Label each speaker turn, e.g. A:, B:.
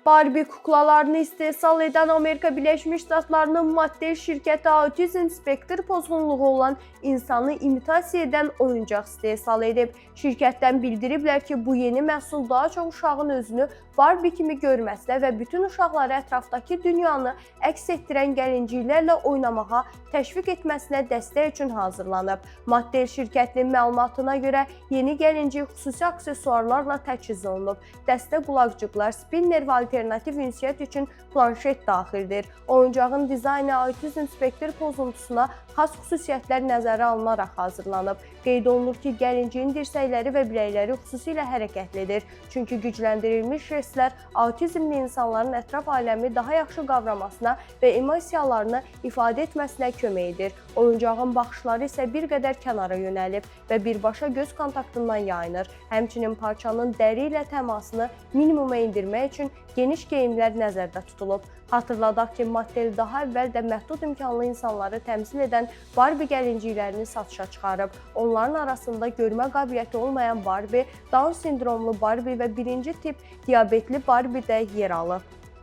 A: Barbie kuklalarını istehsal edən Amerika Birləşmiş Ştatlarının Mattel şirkəti autizm spektr pozğunluğu olan insanı imitasiya edən oyuncaq istehsal edib. Şirkətdən bildiriblər ki, bu yeni məhsul daha çox uşağın özünü Barbie kimi görməsinə və bütün uşaqları ətrafdakı dünyanı əks etdirən gəlinciklərlə oynamağa təşviq etməsinə dəstək üçün hazırlanıb. Mattel şirkətinin məlumatına görə yeni gəlincik xüsusi aksesuarlarla təchiz olunub. Dəstə qulaqcıqlar, spinner və alternativ ünsiyyət üçün planşet daxildir. Oyuncağın dizaynı autizm spektr pozuntusuna xas xüsusiyyətlər nəzərə alınaraq hazırlanıb. Qeyd olunur ki, gəlinciyin dirsəkləri və biləkləri xüsusilə hərəkətlidir. Çünki gücləndirilmiş jestlər autizmli insanların ətraf aləmi daha yaxşı qavramasına və emosiyalarını ifadə etməsinə kömək edir. Oyuncağın baxışları isə bir qədər kənara yönəlib və birbaşa göz kontaktından yayınır. Həmçinin parçanın dəri ilə təmasını minimuma endirmək üçün geniş geyimlər nəzərdə tutulub. Xatırladaq ki, Mattel daha əvvəl də məhdud imkanlı insanları təmsil edən Barbie gəlinciklərini satışa çıxarıb. Onların arasında görmə qabiliyyəti olmayan Barbie, Down sindromlu Barbie və birinci tip diabetli Barbie də yer alıb.